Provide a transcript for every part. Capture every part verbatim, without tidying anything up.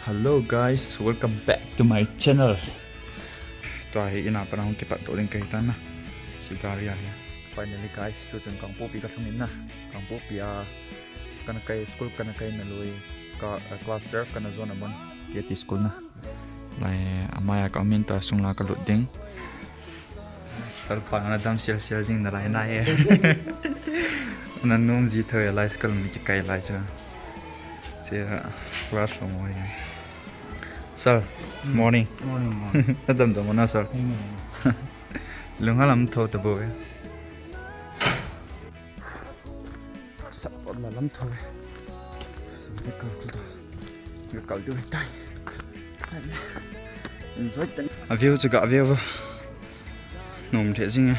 Hello guys, welcome back to my channel. Tua hi in a pat a hung kipat doh ding kahi tan na. Hiche gari a hi. Finally guys, tu chun Kangpokpi kalhung in na. Kangpokpi a kana kai, school kana kai na lui. Ka, uh, class twelve kana jon a mun. K T school na. Lai, amai a ka um in, tua sung la kalut ding. Sir pa ana dam sial sial jing nalai na e. Ana nom ji thou e, lai school mi kikai lai chu. Che, class lo mo e. Sir, morning. Morning, morning. Nadam dam na, sir. Morning. Lung halam thou ta bou e. Sat pot la lam thou e. Sum te kal kul ta. Ga kal diu tai. Enjoy tan. A view chu ga view. Nom lheh jing e.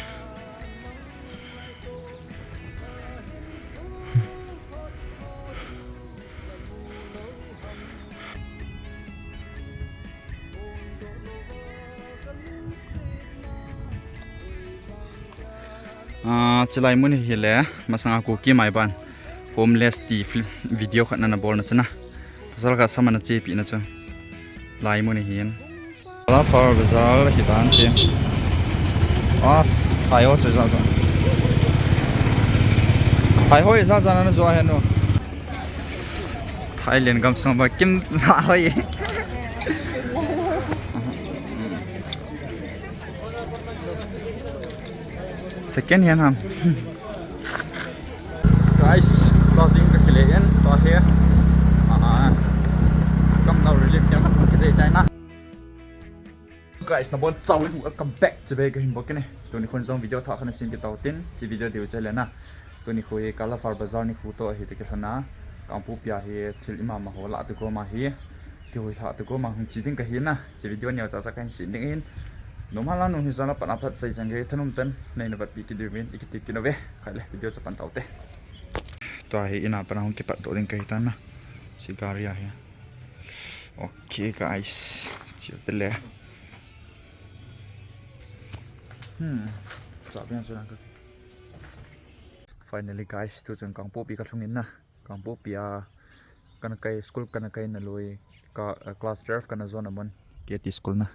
Ah, chulai mun hi le, masanga Kuki Maiban homeless ti film video khat nana bol na chu na. Pasal khat sama na chepi na chu. Lai mun hi in. Kalafar Bazar hi dan che. As, hai ho chu ja ja. Hai ho ja ja na jo hen no. Thailand gam sung ba kim na hoi. Second hand ham. Guys, tua jing ka kile in, tua hi. Ah, kam nau relief camp ka kile tai na. Guys, nabonchauvin welcome back. Chibai kahin bol kit e. Tuni khun jong video thah khat nasim kit tau tin, hiche video diu chule na. Tuni khu hi Kalafar Bazar nikho toh ahi ti kilhon a. Kangpokpi a hi thil ima ma ho lah tu koma hi. Kihoilhah tu koma hung chi ding kahi na. Hiche video neocha cha kahin sem ding ahin. Nom hala nom hi jong la pan a phat sei chang kahi, thanom tah in nei na vetpi kit diuvin i kiti kit uve. Khaile video chu pan tau te. Tua hi in a pat a hung kipat doh ding kahi tan na. Hiche gari a hi. Okay guys. Chiu te le. Hmm. Cha biang chu nang ka. Finally guys, tu chun Kangpokpi kalhung in na. Kangpokpi a kana kai, school kana kai na lui, ka, uh, class twelve kana jon a mun. K T school na.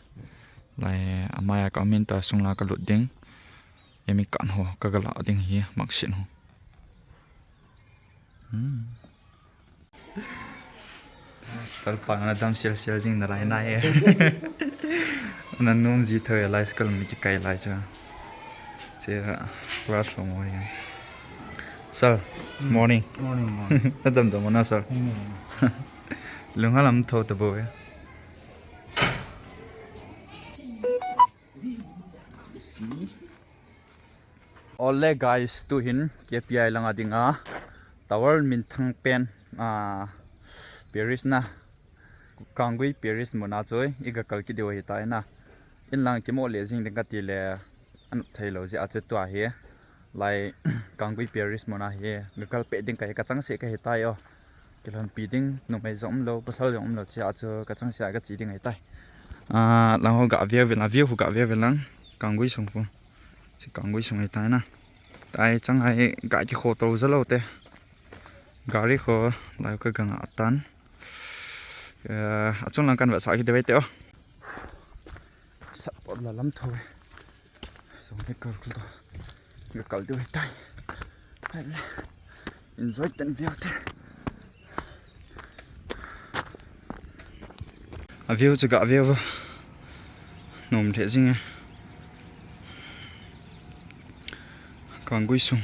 Lai, amai a ka um in, tua sung la kalut ding. Emi kan ho, ka ga la ding hi, marksheet ho. Hmm. Sir pa ana dam sial sial jing nalai na e. Ana nom ji thou e, lai school mi kikai lai chu. Che, class lo mo e. Sir, morning. Morning, morning. Nadam dam na, sir. Morning. Lung halam thou ta bou e. See? Ole guys, tu hin K P I langa dinga tower minthang pen, ah, Paris na, Kangui Paris muna chu i ga kal kit diu ahi tai na. In lang kimo le jing ding kati le, anop thei lou jeh a chu tua hi. Lai Kangui Paris muna hi ga kal peh ding kahi, ka chang seh kahi tai o. Kilhonpi ding numei jong um lou, pasal jong um lou, chia chu ka chang seh a ka chi ding ahi tai. Ah, lang ho ga view vin, a view ho ga view vin lang. Kangui sung khu. Hiche Kangui sung ahi tai na. Tai chang hai ga kikho to ja lou te. Gari kho lai ka ga nga tan. Eh, achung lang kan va sa ki de vai te o. Sat pot la lam thou e. Song te kal kul to. Ga kal diu ahi tai. Hai le. Enjoy ten view te. A view chu ga view. Nom lheh jing e. Kangui sung.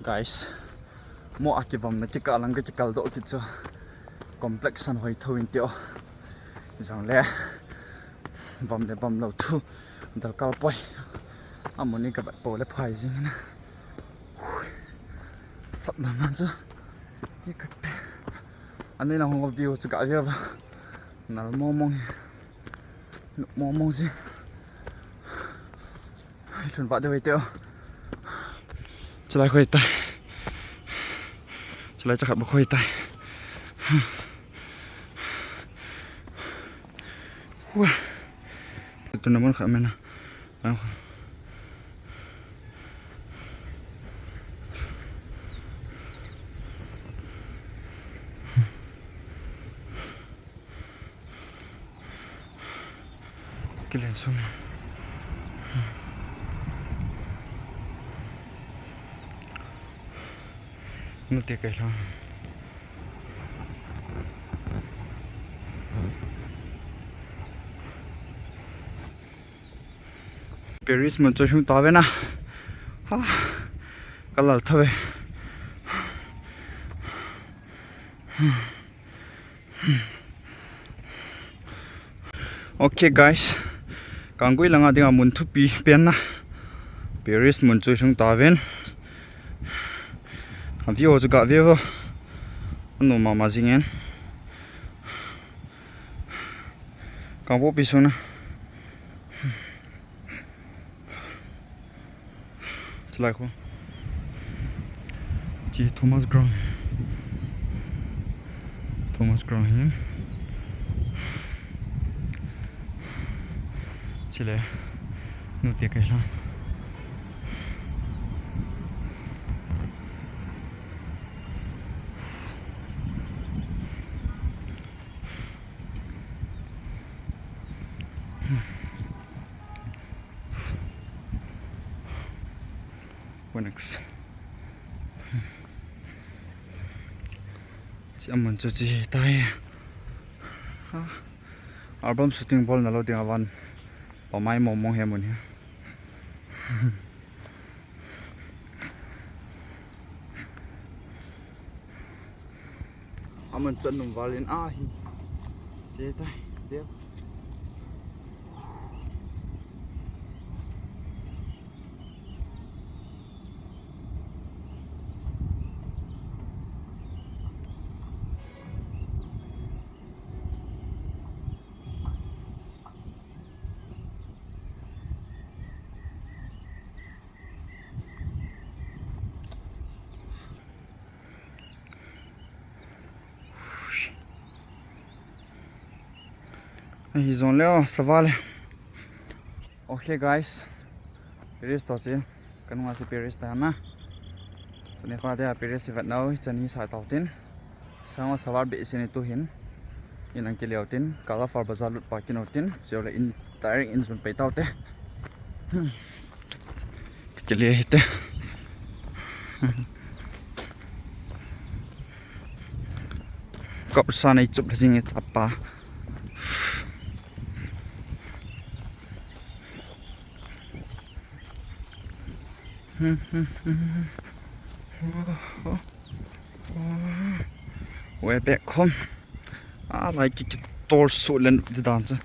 Guys, mo a kivam na kikah lang ka kikal doh kit chu complexion hoi thou in tio. Jong le, vam le vam lou thu, dal kal poi. Amun i ka vet pou le phai jing na. Sat na man chu. Ye ka te. Ani na hung view chu ka view va. Nal mo mong. Mo mong si. Thun va de ve teo. Chalai khoi tai. Chalai chakhat ba khoi tai. Wa. Tu na mon kha mena. Lang kha. Kilen sung. Nute kai lang. Paris mun chu hung ta ve na. Ha. Ka lal tha ve. Okay guys, Kanggui langa dinga mun thupi pen na. Paris mun chu hung ta ven. A view chu ga ve vo. Anu mama jingen. Kangpokpi sung na. Chulai khu. Chi Thomas Ground. Thomas Ground hi. Chile. Nute kai lang. Phoenix. Chi amun chu chi tai. Ha. Album shooting bol na lou ding avan. Pamai mong mong hi amun hi. Amun chu anum val in ahi. Che tai, deu. Ahi jong le o, sava le. Okay guys. Paris to che. Ka nunga che Paris ta na. Tuni kha dia Paris i vet nau, chan hi sa tau tin. Sanga saval be sini tu hin. In ang kileo tin, Kala Far Bazaar lut pa kino tin, chule in direct in sun pei tau te. Kile hi te. Kop sa nei chup la jing e chapa. Way back home. A lai ki, ki tor su len di dan chu.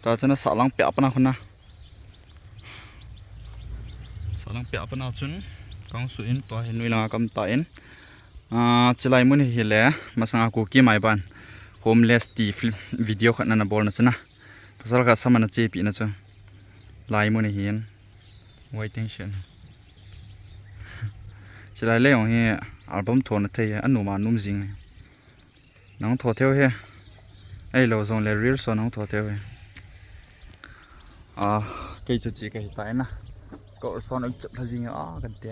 Ta chana salang pe apana khuna. Salang pe apana chun kang su in tua hin nui langa kam ta in. Ah, chilai mun hi le, masanga Kuki mai ban homeless ti film video khat nana bol na chuna. Pasal khat sama na chepi na chu. Lai mun hi in. Waiting shed. Chilai le jong hi album tho na thei, anuma num jing. Nang tho theu he. Ei lo jong le reels so nang tho theu he. Ah, kei chu chi ka hi ta na. Ka ur son oi chap la jing a kan te.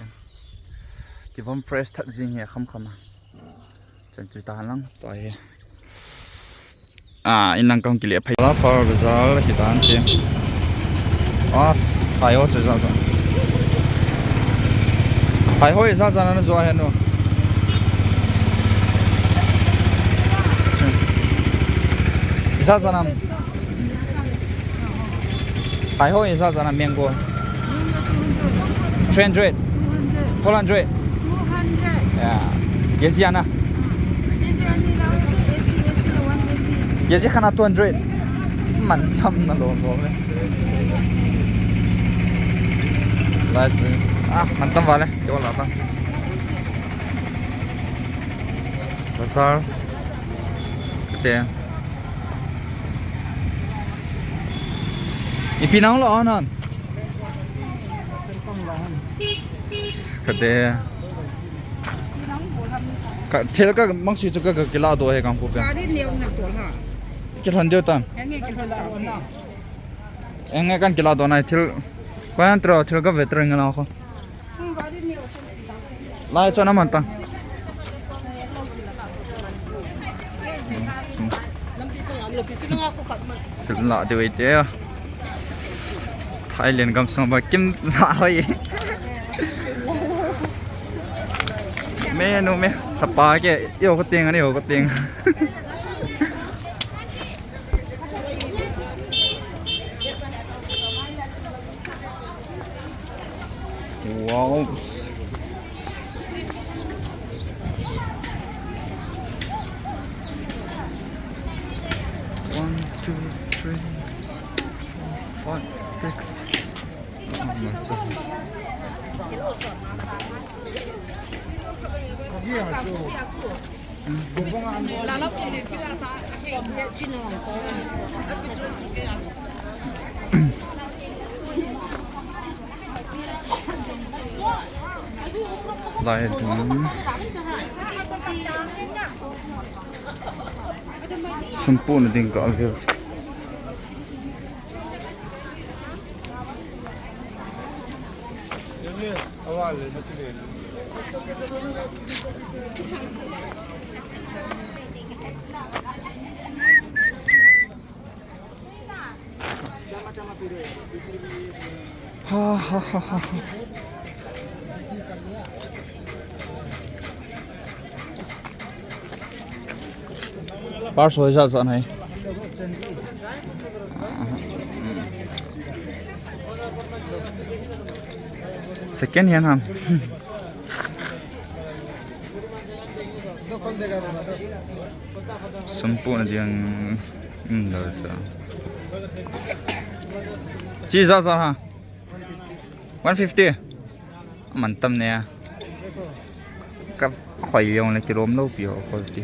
Ki vom fresh that jing he kham kham a. Chan chu ta lang to he. Ah, in lang kong kile phai. La Far Bazaar hi dan che. As, hai ho che za za. Hai ho za za na zo he no. Za za nam. Hai ho, isa sana mango. Three hundred. Four hundred. Ya. K G ana. K G khana two hundred. Man tham na lo lo le. Lai chu. Ah, man tham vale. Yo la ta. Bazaar. Te. Ipi nang lo anan. Kade. Ka, thil ka mangsi chu ka, ka kila do he kang pu pe. Gari neo na to ha. Kilhon deu tan. Henge kilhon ta. Henge kan kila do nai thil. Ko yan tro thil ka veteran ngala ko. Lai chon aman ta. Thil la deu ite. Thailand gam sung ba kim la hoi. Me nu me chapa ke yo ko ting ani yo ko ting. Wow. One, two, three, four, five, six. Oh, my God. Lai ding. Sumpu na ding ka avel. Ha, ha, ha, ha, ha. Par soi sa sa nai. Second hand ham. Sumpu na ding, um, lo sa. Chi za za ha. One fifty. Aman tam ne a. Ka khoi jong le kilom lo pi ho quality.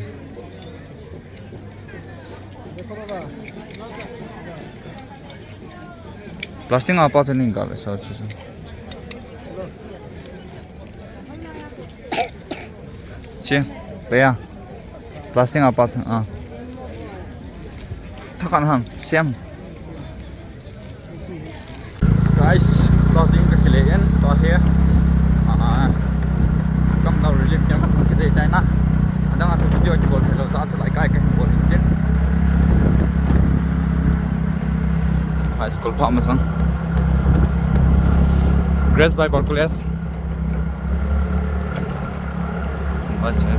Plastic a pa chu ning ka ve sa chu. Chi, pe a. Plastic a pa chu a. Thakan ham, siam. Guys, to jing ka kile in, to hi. Ah, kam dau relief camp ka kile tai na. Adang a chu video kibol thei lou sa chu lai kai ka bol in tin. High school pha masang. Grace Bible College. Bachai.